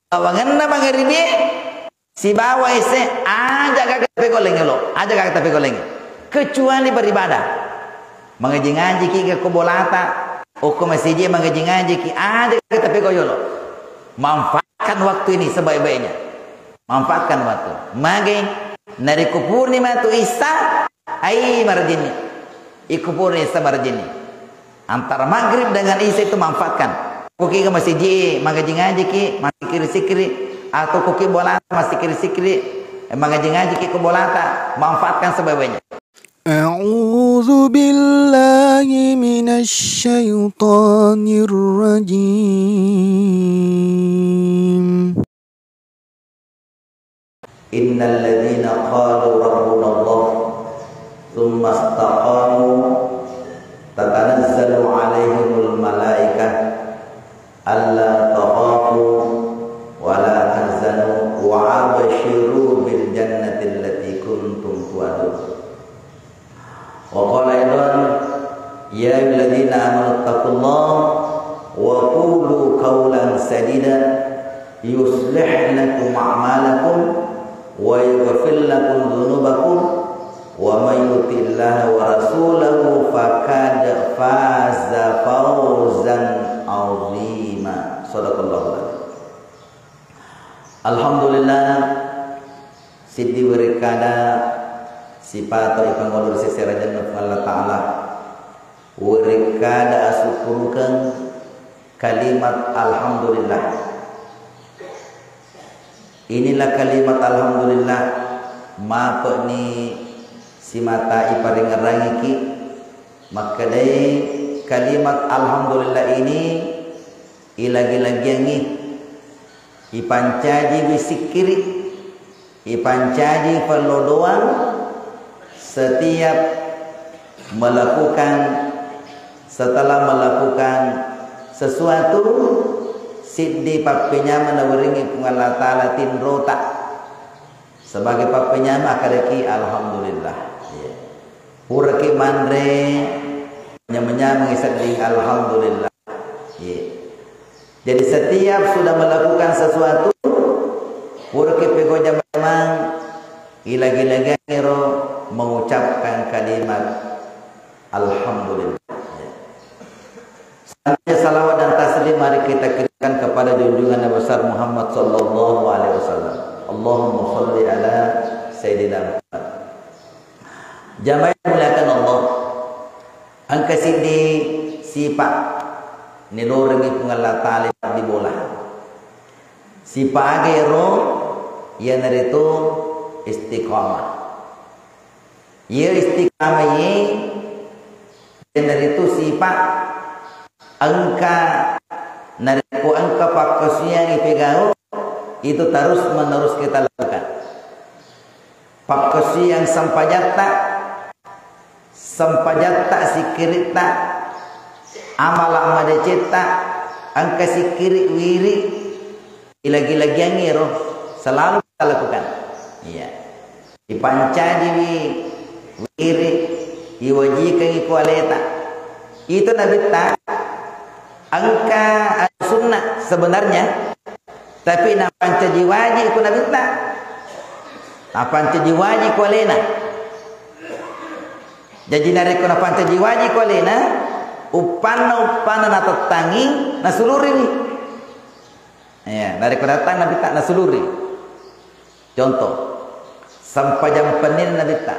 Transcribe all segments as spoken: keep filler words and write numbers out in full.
Tawangenna magaribi sibawa ese, aja gaga tapegolengi lo, aja gaga tapegolengi. Kecuali beribadah. Mangaji-ngaji ki ko bolata, okko masiji mangaji-ngaji ki, aja gaga tapegau yolo. Manfaatkan waktu ini sebaik-baiknya. Manfaatkan waktu. Mage, narekko purni matu Isa, ai marajinni. Iko purni Isa marajinni. Antara maghrib dengan Isa itu manfaatkan. Ko ki masiji, mangaji-ngaji ki, masikiri-sikiri, atau ko ki bolata masikiri-sikiri, eh, mangaji-ngaji ki ko bolata, manfaatkan sebaik-baiknya. أعوذ بالله من الشيطان الرجيم. إن الذين قالوا ربنا الله ثم استقاموا تتنزل عليهم الملائكة ألا تخافوا ولا تحزنوا وأبشروا بالجنة التي كنتم توعدون. وقال أيضا: يا أيها الذين آمنوا اتقوا الله وقولوا قولا سديدا يصلح لكم أعمالكم ويغفر لكم ذنوبكم ومن يطع الله ورسوله فقد فاز فوزا عظيما. صدق الله العظيم. Alhamdulillah, siddi werekkada sipato ipangolo ri seserajanna Puang Allah Ta'ala. Werekkada asukkurukeng kalimat alhamdulillah. Inilah kalimat alhamdulillah, mape'ni simata iparengerangiki. Makkedai kalimat alhamdulillah ini ilagi-lagiangngi, ipancajiwi sikkiri, ipancaji pello doang setiap melakukan, setelah melakukan sesuatu, siddi pappenyameng nawerengngi Puang Allah Ta'ala tinrota. Sebagai pappenyameng akkadaki alhamdulillah. Iya. Puraki manre, nyameng-nyamengngi sedding alhamdulillah. Iya. Jadi setiap sudah melakukan sesuatu, puraki pegau jamang, ilagi-lagiangngi ro mengucapkan kalimat alhamdulillah. Iya. Selanjutnya, salawat dan taslim mari kita kirimkan kepada junjungan Nabi besar Muhammad sallallahu alaihi wasallam. Allahumma salli ala Sayyidina Muhammad. Jamaah yang dimuliakan Allah, engka siddi sipa nilorengngi Puang Allah Ta'ala di bola. Sipa aga ero, iyanaritu istiqamah. Iya istiqamah iye, iyanaritu sipa engka, narekko engka pakkasiwiang ipegau, itu terus menerus kita lakukan. Pakkasiwiang sempajatta, sempajatta sikkiritta, amala madecetta, engka sikkiri wiri, ilagi-lagiangngi ero selalu kita lakukan. Iya. Ipancajiwi wiri, iwajikengngi ko aleta. Itu Nabitta engka anu sunna sebenarnya, tapi napancaji waji ko Nabitta. Napancaji waji ko alena. Jaji narekko napancaji waji ko alena, uppanna, uppanna natettangi, nasuluriwi. Iya, narekko datang Nabitta nasuluri. Contoh, sempajang pennina Nabitta.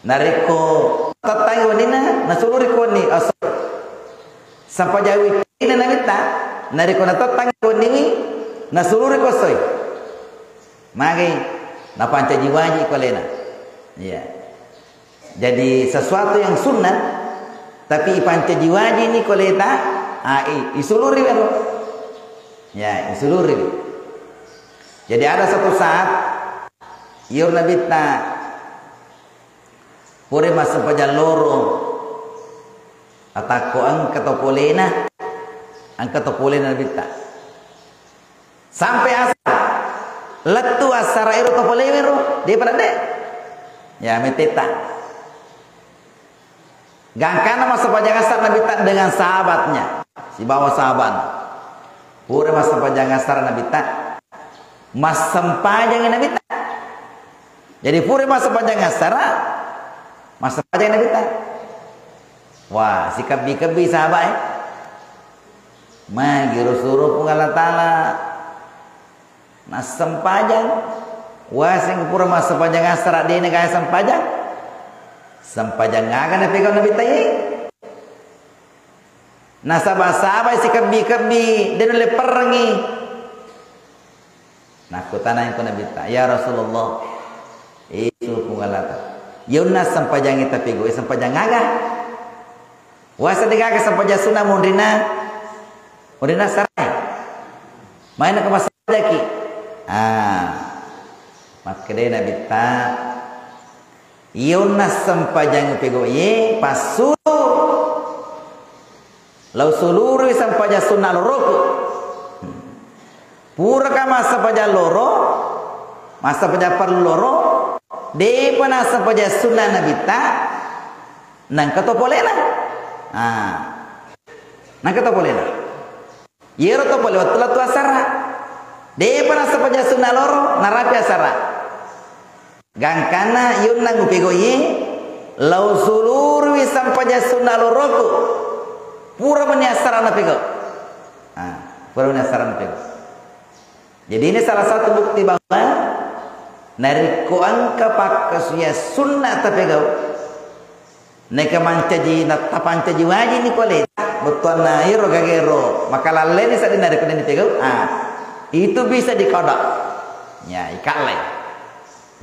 Narekko tettangi wenninna, nasuluri ko wenni, oh, sorry. Sempajang wittirina Nabitta, narekko natettangi wenniwi, nasuluri ko essoe. Magi napancaji waji ko alena. Iya. Jadi sesuatu yang sunnah, tapi ipancaji waji ni ko aleta, ah, i-, isuluri wero. Ya, isuluri. Jadi ada satu saat, iyaro Nabitta pura massempajang loro, atakko engka to polena, engka to polena Nabitta. Sampai asar. Lettu asara ero to polewero, de pada de. Ya, meteta. Gangkana massempajang asar Nabitta dengan sahabatnya, sibawa sahabat. Pura massempajang asara Nabitta. Massempajang Nabitta. Jadi pura massempajang asara, massempajang Nabitta. Wah, sikebbi-kebbi sahabat, eh. Magi ro suro Puang Allah Taala nassempajang. Waseng pura massempajang asara, dena gaga sempajang. Sempajang aga napegau Nabitta iye? Nasaba-sabai sikebbi-kebbi, de nulle perrengi. Nakkutanai ko Nabitta, "Ya Rasulullah, eh, Puang Allah Taala, yaunna sempajangnge tapegau, eh, sempajang aga?" Wasa de gaga sempajang sunna monrina, monrina sarai. Maena ko massempajaki. Ah, makkedai Nabitta, Yaunna sempajang upegau iye, passulu. Lau sulurui sempajang sunna loroku. Puraka massempajang loro, massempajang parellu loro, depa nassempajang sunna Nabitta, nengka to polena. Ah. Nengka to polena. Iyaro to pole wettu lettu asara. Depa nassempajang sunna loro, narapi asara. Gangkanna yaunna upegau iye, lau sulurui sempajang sunna loroku. Pura meni asara napegau. Ah, pura meni asara napegau. Jadi ini salah satu bukti bahwa narekko engka pakkasuwiang sunna tapegau, Neka mancaji, na-, tapancaji wajini ko aleta, bettuanna ero gagero, makalalleni sedding narekko deni pegau, ah, itu bisa diqada. Ya, ikallai.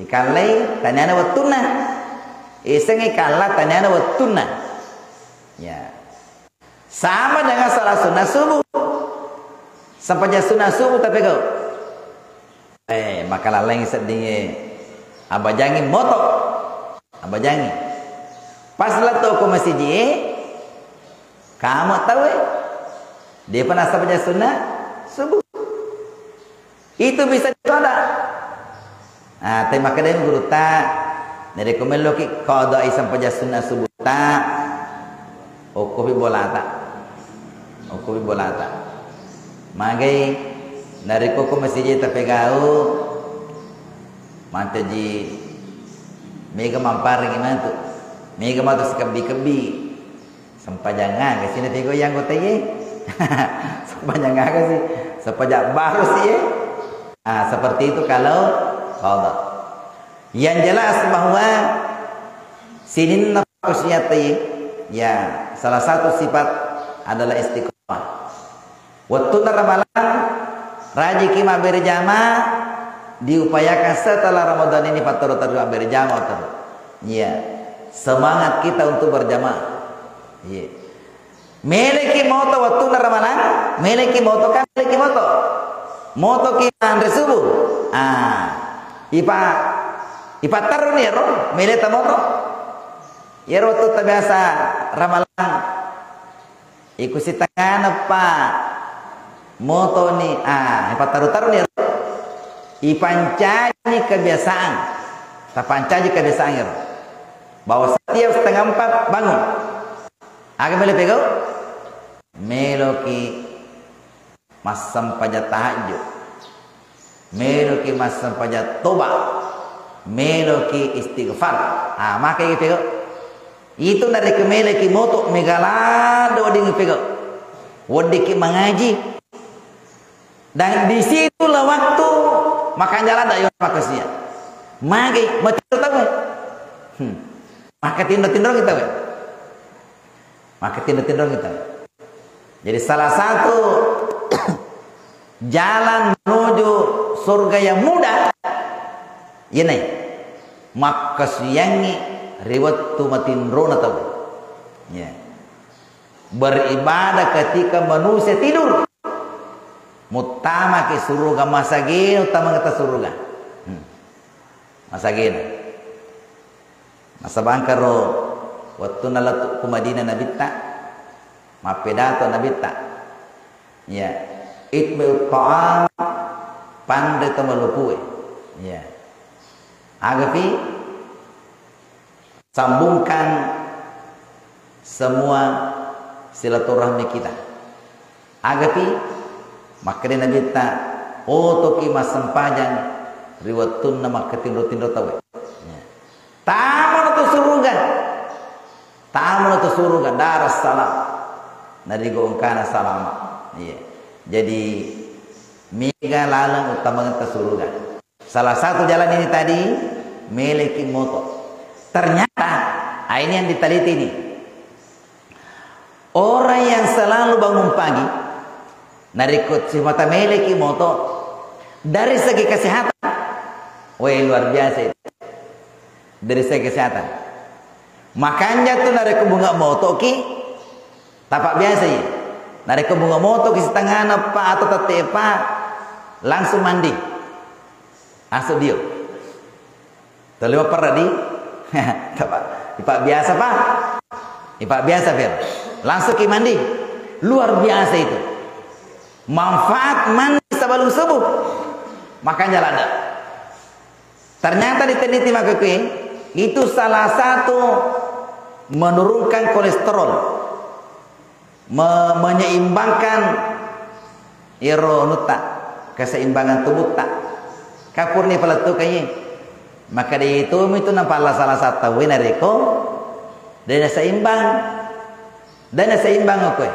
Ikallai, taniana wettunna. Iseng ikalla, taniana wettunna. Ya. Sama dengan salat sunat subuh. Sempajang sunat subuh tapegau. Eh, makalalleng seddingnge. Abajangi moto. Abajangi. Pas lettu ko masiji e, kamo tauwe. Depa nassempajang sunna subuh. Itu bisa diqada. Ah, te makkedai gurutta, narekko melloki qadai sempajang sunna subuhta, okkopi bolata. Okkopi bolata. Magai narekko ko masiji tapegau, mancaji mega mamparengi matu. Mega matu sikebbi-kebbi. Sempajang aga sih napegau anggota iye? Sempajang aga sih? Sempajang baru sih iye? Ah, seperti itu kalau qada. Yang jelas bahwa sininna pakkasuwiang iye, ya, salah satu sifat adalah istiqomah. Wettunna Ramalang, rajiki mabbere jamaah, diupayakan setelah Ramadan ini patteru-teru mabbere jamaah terus. Iya. Semangat kita untuk berjamaah. Iya. Meleki moto wettunna Ramalang, meleki moto kan, meleki moto. Motoki anre subuh. Ah, ipa, ipatteruni ero, meleta moto. Iyaro wettu tabiasa Ramalang. Iku sitengana pa motoni, ah, ipattaru-taruni ero. Ipancaji kebiasaan. Tapancaji kebiasaan ero. Bahwa setiap setengah empat bangun. Aga melo pegau? Meloki massempajang tahajud. Meloki massempajang toba. Meloki istighfar. Ah, maka itu pegau. Itu narekko meloki moto, mega ladde wedding pegau. Weddikki mangaji. Dan di situlah waktu makanja ladde yo makkasiwiang. Magi matinro tauwe. Hmm. Maka tinro-tinro kita we. Maka tinro-tinro kita. Jadi salah satu jalan menuju surga yang mudah, ini makkasiwiangngi ri wettu matinrona tau. Ya. Beribadah ketika manusia tidur. Muttamaki suruga masagena, uttamaki ta suruga. Hmm. Masagena. Nasaba engkaro wettunna lettu ku Madinah Nabitta, mappidato Nabitta. Ya, itmi'ut ta'am, panre to malopue. Ya. Agapi sambungkan semua silaturahmi kita. Agapi Makkeda Nabitta, otoki massempajang ri wettunna makkatinro-tinro tauwe. Ya. Tamano tu suruga. Tamano tu suruga, darassalam. Narigo engkana salama. Iya. Jadi, mega laleng uttamangetta suruga. Salah satu jalan ini tadi, meleki moto. Ternyata, ah, ini yang diteliti ini. Orang yang selalu bangun pagi, narekko simata meleki moto, dari segi kesehatan, weh, luar biasa itu. Dari segi kesehatan. Makanya tu narekko bunga motoki, tapa biasa ya. Narekko bunga motoki setengah pa atau tette pa, langsung mandi. Asu dio. Tuli mapperra di? Tapa. Ipa biasa, Pak. Ipa biasa, Fir. Langsung ki mandi. Luar biasa itu. Manfaat mandi sebelum subuh. Makanya ladde. Ternyata diteliti maka kui, itu salah satu menurunkan kolesterol. Me-, menyeimbangkan ero nutta, keseimbangan tubutta. Kapurni palettukengngi. Maka de itu mitu napalla salah satu tauwe narekko de naseimbang. De naseimbang okkoe.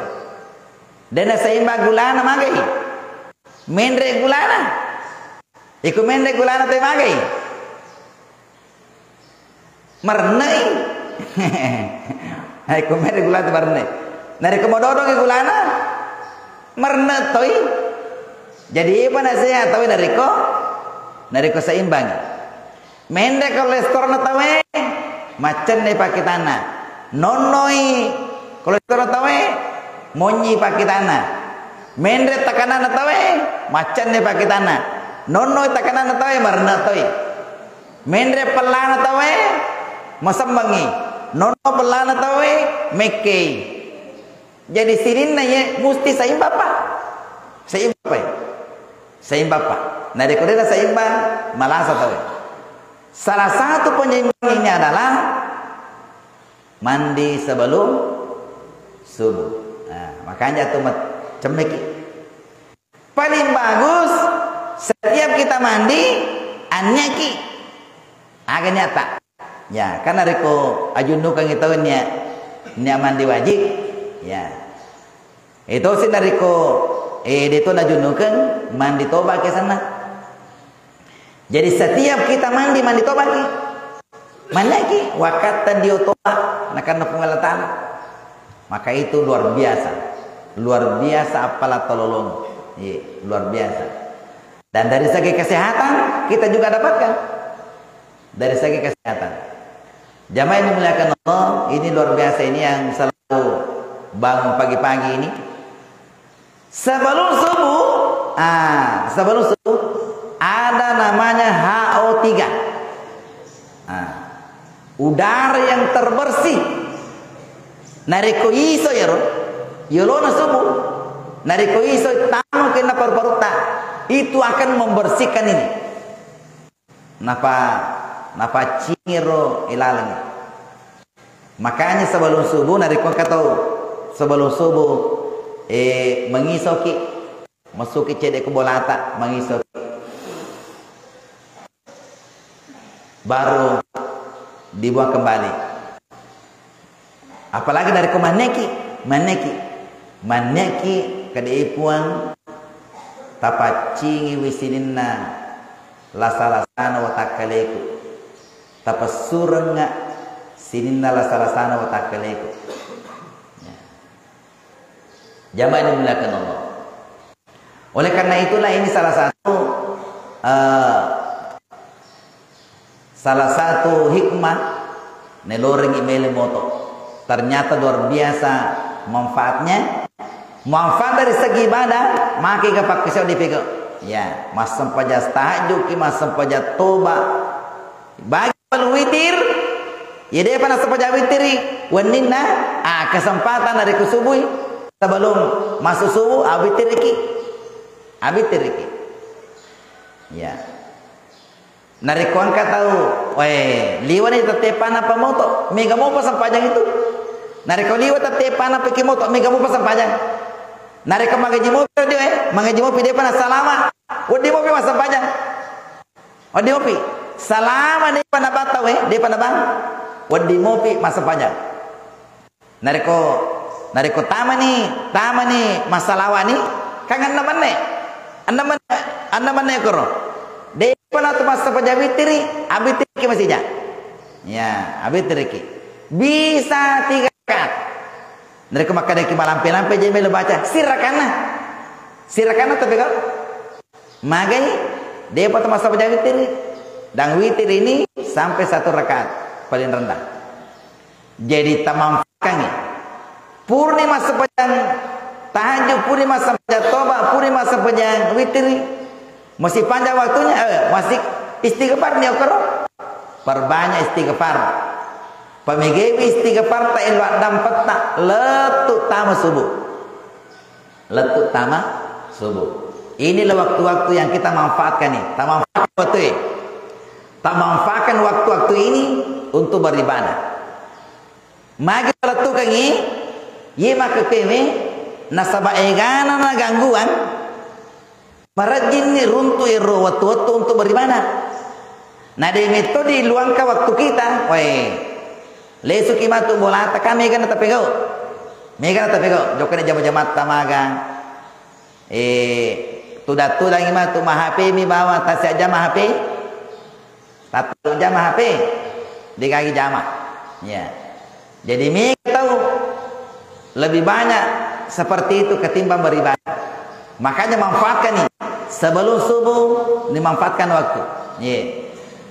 De naseimbang gulana magai. Menre gulana. Iko menre gulana te magai. Marennei. Hai, ko mere gula tu marenne. Narekko mododongi gulana, marenne toi. Jadi, iyapa nasehat toi narekko, narekko seimbang. Menre kolesterolna tawe, maccenne pakkitanna. Nonnoi kolesterol tawe, monyi pakkitanna. Menre tekananna tawe, maccenne pakkitanna. Nonnoi tekananna tawe, marenne toi. Menre pellana tauwe, masemmengngi. Nonno pellana tauwe, mekkei. Jadi sininna ye musti seimbang, Pak. Seimbang, Pak. Seimbang, Pak. Narekko dena seimbang, malasa tauwe. Salah satu penyeimbang ini adalah mandi sebelum subuh. Nah, makanya tuh met-, cemmeki. Paling bagus, setiap kita mandi, anniaki. Aga niatta. Ya, kan narekko ajunnukengngi tau nia, nia mandi wajib. Ya. Itu sih narekko, eh, de to najunnukeng, mandi toba ke sana. Jadi, setiap kita mandi, mandi tobaki. Mandiaki, wakatta dio toba, nakanna Puang Allah Ta'ala. Maka itu luar biasa. Luar biasa appalang tololong. Iya, luar biasa. Dan dari segi kesehatan, kita juga dapatkan. Dari segi kesehatan. Jamaah yang dimuliakan Allah, ini luar biasa ini yang selalu bangun pagi-pagi ini. Sebelum subuh, ah, sebelum subuh ada namanya H O tiga. Ah, udara yang terbersih. Narekko iso yaro, yolona subuh. Narekko iso tanu kena paru-parutta, itu akan membersihkan ini. Napa, napaccingiro ilalengnge. Makanya sebelum subuh, narekko engka tau sebelum subuh, eh, mengisoki, masuki cedde ko bolata, mengisoki. Baru dibuang kembali. Apalagi narekko manneki, manneki, manneki, kedai Puang, tapaccingiwi sininna lasa-lasana watakkaleku. Tapessurengnga sininna lasa-lasana watakkaleku. Ya. Jamaah yang dimuliakan Allah. Oleh karena itulah ini salah satu, eh, salah satu hikmah nelorengi mele moto. Ternyata luar biasa manfaatnya. Manfaat dari segi ibadah, maka ke pakkasiau dipega. Ya, massempajang tahajud ki, massempajang toba. Bagi Sebelum witir, ya depa nassempajang witiri wenninna, ah, kesempatan narekko subui, sebelum masuk subuh, ah, witiriki. Ah, witiriki. Ya. Narekko engka tau, weh, liwani tette pana pa moto, mega mopa sempajang itu. Narekko liwa tette pana piki moto, mega mopa sempajang. Narekko mangaji mopi radio, eh, mangaji mopi depa nasalama, wedding mopi massempajang. Wedding mopi. Salama depa nabang tau, eh, depa nabang. Wedding mopi massempajang. Narekko, narekko tamani, tamani massalawa ni, kan enneng menne. Enneng menne, enneng menne koro. Depa natu massempajang witiri, abitiriki masija. Ya, abitiriki. Bisa tiga rakaat. Narekko makkadaki malampe-lampe je melo baca, sirakanna. Sirakanna tapi kau. Magai, depa to massempajang witiri. Dan witiri ini sampai satu rakaat paling rendah. Jadi tamanfaatkangi. Purni massempajang tahajud, purni massempajang toba, purni massempajang witiri. Masih panjang waktunya, eh, masih istighfar ni okoro. Perbanyak istighfar. Pamegewi istighfar ta elo addampetta lettu tama subuh. Lettu tama subuh. Inilah waktu-waktu yang kita manfaatkan nih. Tamanfaatkan waktu ini. Tamanfaatkan waktu-waktu ini untuk beribadah. Magi lettukengi, ye makkekewe, nasaba egana na gangguan, marejjinni runtu ero wettu-wettu untuk beribadah. Na de metto diluangka waktu kita, wae. Lesuki matu bolata, ka mega na tapegau. Mega na tapegau, jokkani jama-jamatta maga. Eh, tudang-tudangi matu ma H P mi bawang tasiajjama H P. Tattu jama H P, degagi jama. Ya. Jadi mega tau lebih banyak seperti itu ketimbang beribadah. Makanya manfaatkan nih. Sebelum subuh, dimanfaatkan waktu. Iya.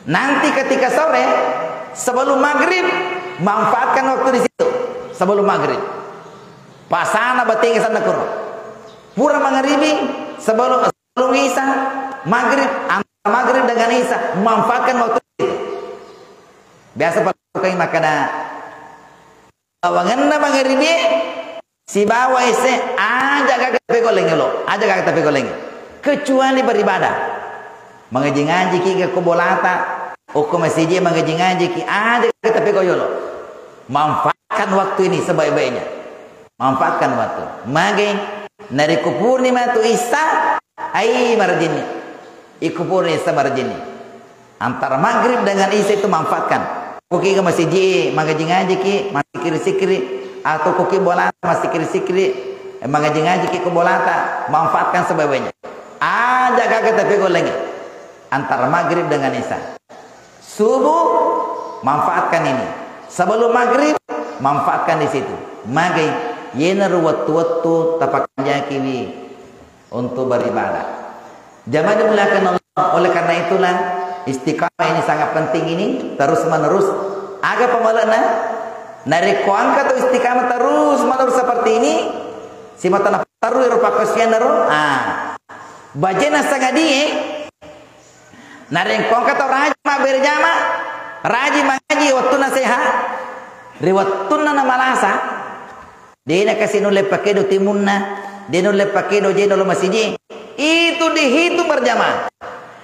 Nanti ketika sore, sebelum maghrib, manfaatkan waktu di situ. Sebelum maghrib. Pasana batega sanna kuro. Pura mangaribi, sebelum, sebelum Isa, maghrib, antara maghrib dengan Isa, manfaatkan waktu itu. Biasa pakai makkeda, lawangenna mangaribi, sibawa ese, aja gaga tapegoleng lo, aja gaga tapegoleng. Kecuali beribadah. Mangaji-ngaji ki ko bolata, okko masiji mangaji-ngaji ki, aja gaga tapegoleng lo. Manfaatkan waktu ini sebaik-baiknya. Manfaatkan waktu. Mage, narekko purni matu Isa, ai marjini. Iko purni Isa marjini. Antara maghrib dengan Isa itu manfaatkan. Ko ki ga masiji mangaji-ngaji ki, masikiri-sikiri, atau ko ki bolata masikiri-sikiri, mangaji-ngaji ki ko bolata, manfaatkan sebaik-baiknya. Aja gaga tapegoleng antara maghrib dengan Isa. Subuh, manfaatkan ini. Sebelum maghrib, manfaatkan di situ. Mage, yenaro wettu-wettu tapakanjakiwi untuk beribadah. Jamaah dimuliakan Allah, oleh karena itulah istiqamah ini sangat penting ini, terus menerus. Aga pamale'na? Narekko engka tu istiqamah terus menerus seperti ini, simata napaterru ero pakkasiwianna ro, ah, bajena sangadie, narekko engka tau rajin mabbere jama, rajin mangaji wettunna sehat, ri wettunna namalasa, de nakasi nulle pakedo timunna, de nulle pakedo je nolo masiji. Itu dihitung berjamaah.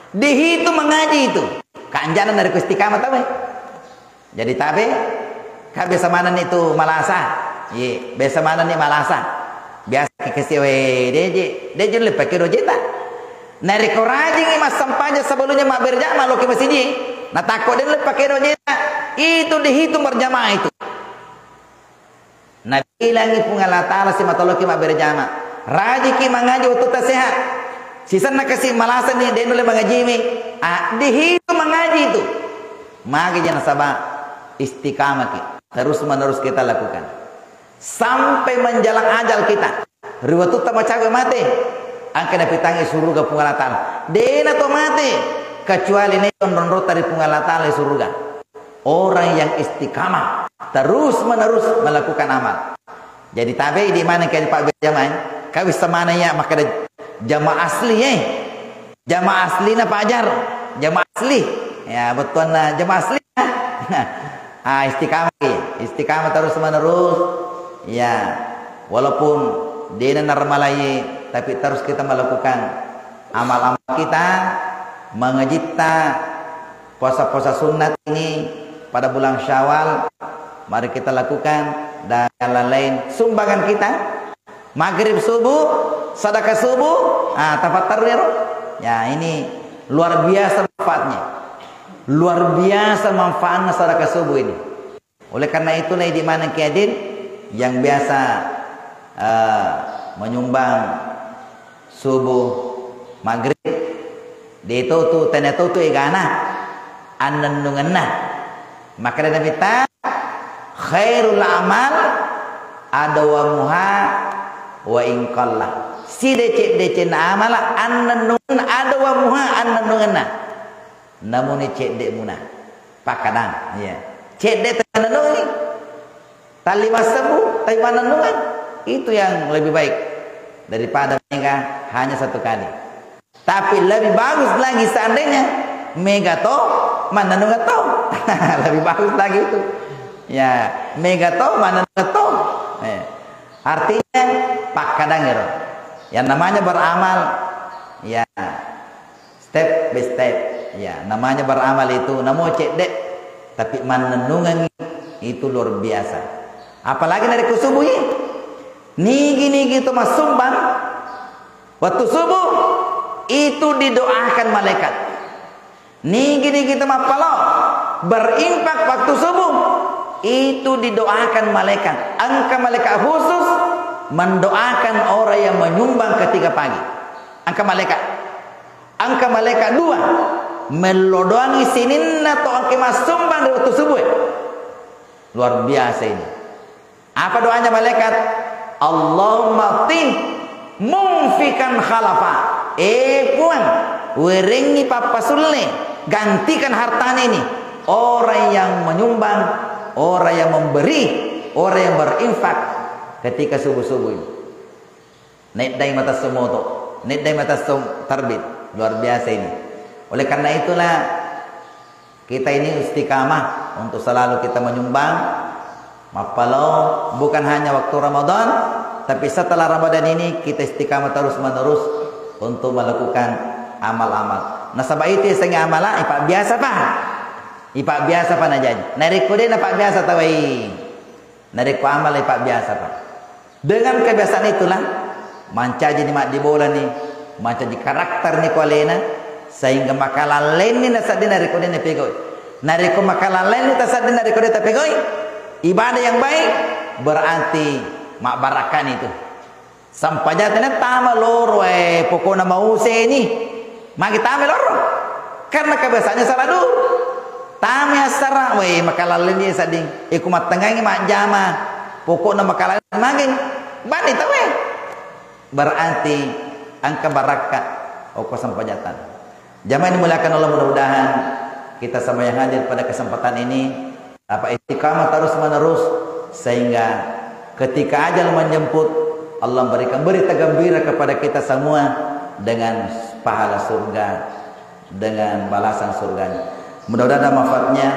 Dihitung mengaji itu. Kanjana narekko istiqamah tau e. Jadi tabe, ka biasa manenni tu malasa. Ye, biasa manenni malasa. Biasa ki kasi we, de je, de je nulle pakedo jeta. Narekko rajingi massempajang sebelumnya mabbere jama loki masiji, natakko de nulle pakedo jeta. Itu dihitung berjamaah itu. Nabilangi Puang Allah Ta'ala simata loki mabbere jama. Rajiki mangaji wettu tasehat. Sisenna kasi malasani de nulle mangajiwi. Ah, dihitung mangaji itu. Magi je nasaba istiqamaki. Terus menerus kita lakukan. Sampai menjelang ajal kita. Ri wettutta macawe mate. Engka napitangi suruga Puang Allah Ta'ala. Dena to mate. Kecuali ne onrong rota ri Puang Allah Ta'ala suruga. Orang yang istiqamah, terus-menerus melakukan amal. Jadi tabe idi maneng ke Pak berjamaah, kawis semana ya makkeda jamaah asli, eh. Jamaah asli na pajar, jamaah asli. Ya, bettuanna jamaah asli. Ah, istiqamah ki. Istiqamah terus-menerus. Ya, walaupun dena narmalai, tapi terus kita melakukan amal-amal kita, mengejitta, puasa-puasa sunnat ini pada bulan Syawal, mari kita lakukan, dan yang lain-lain sumbangan kita. Maghrib subuh, sedekah subuh, ah, tapatterru ero. Ya, ini luar biasa manfaatnya. Luar biasa manfaatnya sedekah subuh ini. Oleh karena itulah, idi maneng ki adin yang biasa, eh, menyumbang subuh, maghrib, de to tu, tena to tu egana, annennungenna. Makkeda Nabitta, "Khairul a'mal adawamuha wa in qalla." Sideceng-decenna amala annennungenna, adawamuha, annennungenna. Namuni cedde muna. Pakkadang, iya. Cedde tennennungi. Tallimassebbu, tapi mannennungeng. Itu yang lebih baik daripada mega hanya satu kali. Tapi lebih bagus lagi seandainya mega to, mannennungeng to. Lebih bagus lagi itu. Ya, mega to, mannennungeng to. Eh, artinya pakkadang ero. Yang namanya beramal, ya, step by step. Ya, namanya beramal itu, namo cedde, tapi mannennungeng itu luar biasa. Apalagi narekko subuh, ya. Nigi-nigi to massumbang, waktu subuh itu didoakan malaikat. Nigi-nigi to mappalo, berinfak waktu subuh, itu didoakan malaikat. Engka malaikat khusus mendoakan orang yang menyumbang ketika pagi. Engka malaikat. Engka malaikat dua mello doangi sininna to engka massumbang di waktu subuh. Luar biasa ini. Apa doanya malaikat? "Allahumma a'ti munfiqan khalafa." Eh Puang, werengngi pappasulle, gantikan hartana ini. Orang yang menyumbang, orang yang memberi, orang yang berinfak ketika subuh-subuh ini. Neddai matessung moto, neddai matessung terbit. Luar biasa ini. Oleh karena itulah, kita ini istiqamah untuk selalu kita menyumbang, mappalo, bukan hanya waktu Ramadan, tapi setelah Ramadan ini kita istiqamah terus-menerus untuk melakukan amal-amal. Nasaba itu yasengnge amala, ipabbiasa pa. Ipabbiasa pa najaji. Narekko de napabbiasa tawai. Narekko amala ipabbiasa pa. Dengan kebiasaan itulah, mancaji ni maddibolani, mancaji karakter ni ko alena, sehingga makalallenni nasedding narekko de napegau'i. Narekko makalallenni tasedding narekko de tapegau'i, ibadah yang baik, berarti mabbarakani itu. Sampajang tena tama loro, eh, pokokna mauseni. Magi tama loro? Karena kebiasaannya salah dulu. Tama assara, weh, makalallenni sedding. Iku mattengngangi majjama. Pokokna makalallenni magi. Bani tawwe. Berarti engka barakka okko sampajang tana. Jamaah yang dimuliakan Allah, mudah-mudahan kita semua yang hadir pada kesempatan ini dapat istiqamah terus-menerus, sehingga ketika ajal menjemput, Allah memberikan berita gembira kepada kita semua dengan pahala surga, dengan balasan surganya. Mudah-mudahan ada manfaatnya.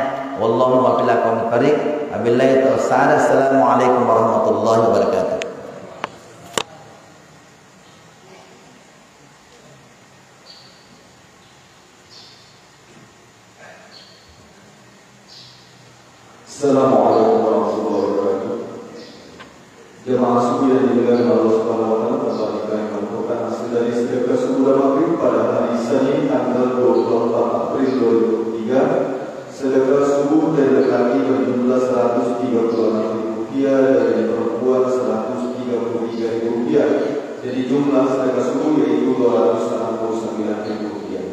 Wallahu muwaffiq ila aqwamit thariq. Wabillahi taufiq. Assalamualaikum warahmatullahi wabarakatuh. Assalamualaikum warahmatullahi wabarakatuh. Jamaah subuh yang dimuliakan Allah Subhanahu wa Ta'ala, kembali kami melakukan hasil dari sedekah subuh dan maghrib pada hari Senin tanggal dua puluh empat April dua ribu dua puluh tiga. Sedekah subuh dari laki-laki berjumlah seratus tiga puluh enam ribu rupiah, dari perempuan seratus tiga puluh tiga ribu rupiah. Jadi jumlah sedekah subuh yaitu dua ratus enam puluh sembilan ribu rupiah.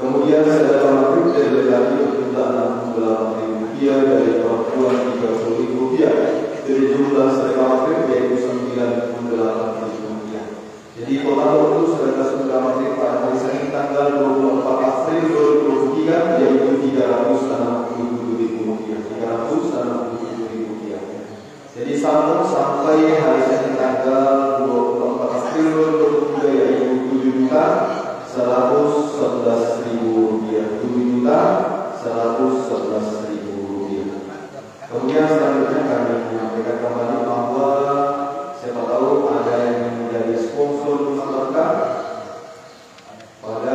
Kemudian sedekah maghrib dari laki-laki berjumlah enam puluh delapan ribu rupiah, dari perempuan tiga puluh ribu rupiah. Jadi jumlah sedekah maghrib yaitu sembilan puluh delapan ribu rupiah. Jadi total untuk sedekah subuh dan maghrib pada hari Senin tanggal dua puluh empat April dua ribu dua puluh tiga yaitu tiga ratus enam puluh tujuh ribu rupiah. Tiga ratus enam puluh tujuh ribu rupiah. Jadi sambung sampai hari Senin tanggal dua puluh empat April dua ribu dua puluh tiga yaitu tujuh juta seratus sebelas ribu rupiah. Tujuh juta seratus sebelas ribu rupiah. Kemudian selanjutnya kami menyampaikan kembali bahwa siapa tahu ada yang menjadi sponsor Bunga Berkah pada